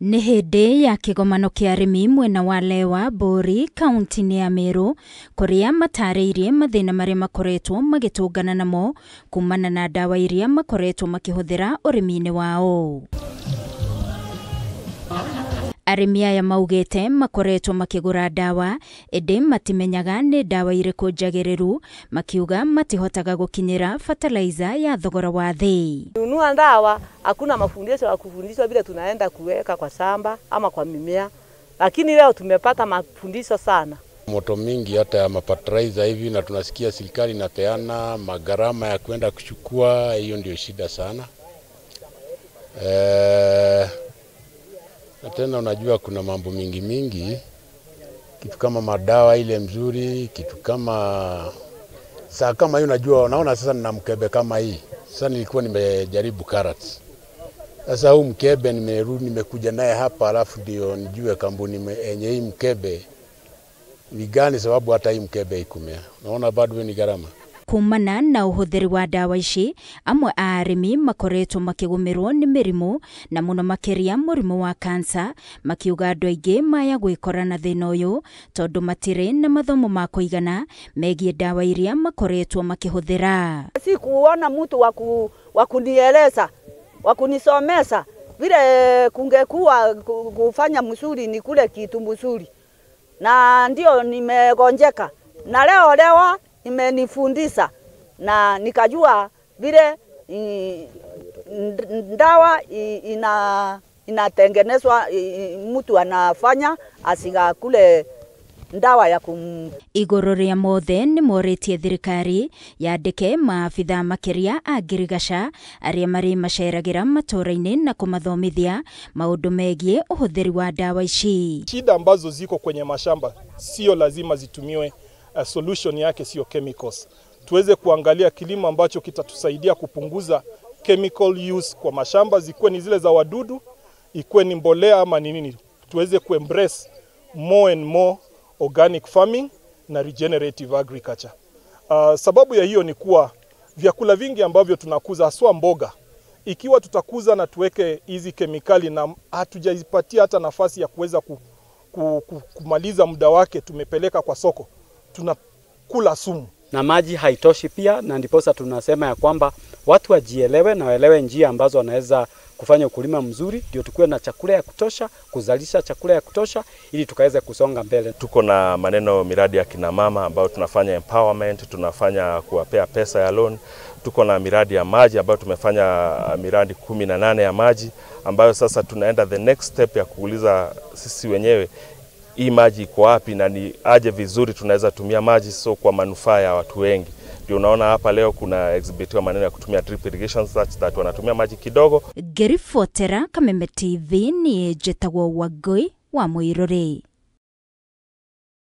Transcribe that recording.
Nĩ hĩndĩ ya kĩgomano kĩa arĩmi mwena wa Lewa Mbũri kaunti-inĩ ya Meru kũrĩa matarĩirie mathĩna marĩa makoretwo magĩtũngana namo kumana na ndawa iria makoretwo makĩhũthĩra ũrĩmi-inĩ wao. Arĩmi aya maugĩte makoretwo makĩgũra ndawa ĩndĩ matimenyaga nĩ ndawa irĩkũ njagĩrĩru, makiuga matihotaga gũkinyĩra fertilizer ya thogora wa thĩ. Nunua ndawa, hakuna mafundisho ya kufundishwa vile tunaenda kuweka kwa shamba ama kwa mimea, lakini leo tumepata mafundisho sana. Moto mingi hata ya mafertilizer hivi, na tunasikia serikali inapeana magharama ya kwenda kuchukua, hiyo ndio shida sana. Na tena unajua kuna mambo mingi mingi, kitu kama madawa ile mzuri, kitu kama saa kama hiyo, unajua unaona sasa nina mkebe kama hii. Sasa nilikuwa nimejaribu carrots. Sasa huu mkebe nimerudi nimekuja naye hapa, alafu ndio nijue kampuni yenye hii mkebe ni gani, sababu hata hii mkebe ikumea. Unaona bado ni gharama. Kumana na ũhũthĩri wa ndawa ici, amwe a arĩmi makoretwo makĩgũmĩrwo nĩ mĩrimũ na mũno makĩria mũrimũ wa kansa, makiuga andũ aingĩ maya gwĩkora na thĩna ũyũ tondũ matirĩ na mathomo ma kũigana megiĩ ndawa iria makoretwo makĩhũthĩra. Sikuona mtu wa kunieleza, wa kunisomesa vile kungekuwa kufanya mzuri ni kule kitu mzuri, na ndio nimegonjeka na leo lewa imenifundisha na nikajua vile ndawa inatengenezwa, mtu anafanya asigakule ndawa ya kum. Igũrũ rĩa mothe nĩ morĩtie thirikari yandĩke maabithaa makĩria a ngirigaca arĩa marĩ maceragĩra matũũra-inĩ na kũmathomithia maũndũ megiĩ ũhũthĩri wa ndawa ici. Shida ambazo ziko kwenye mashamba sio lazima zitumiwe, solution yake sio chemicals. Tuweze kuangalia kilimo ambacho kitatusaidia kupunguza chemical use kwa mashamba, zikuwe ni zile za wadudu, ikuwe ni mbolea ama ni nini. Tuweze kuembrace more and more organic farming na regenerative agriculture. Sababu ya hiyo ni kuwa vyakula vingi ambavyo tunakuza haswa mboga, ikiwa tutakuza na tuweke hizi kemikali na hatujazipatia hata nafasi ya kuweza kumaliza muda wake, tumepeleka kwa soko, tunakula sumu. Na maji haitoshi pia, na ndiposa tunasema ya kwamba watu wajielewe na waelewe njia ambazo wanaweza kufanya ukulima mzuri, ndio tukue na chakula ya kutosha, kuzalisha chakula ya kutosha ili tukaweze kusonga mbele. Tuko na maneno miradi ya kina mama ambayo tunafanya empowerment, tunafanya kuwapea pesa ya loan. Tuko na miradi ya maji ambayo tumefanya miradi 18 ya maji ambayo sasa tunaenda the next step ya kuuliza sisi wenyewe hii maji iko wapi na ni aje vizuri tunaweza tumia maji so kwa manufaa ya watu wengi. Ndio unaona hapa leo kuna exhibitiwa maneno ya kutumia drip irrigation such that wanatumia maji kidogo. Ngĩribotera Kameme TV niĩ njĩtagwo Wangũi wa Mũirũrĩ.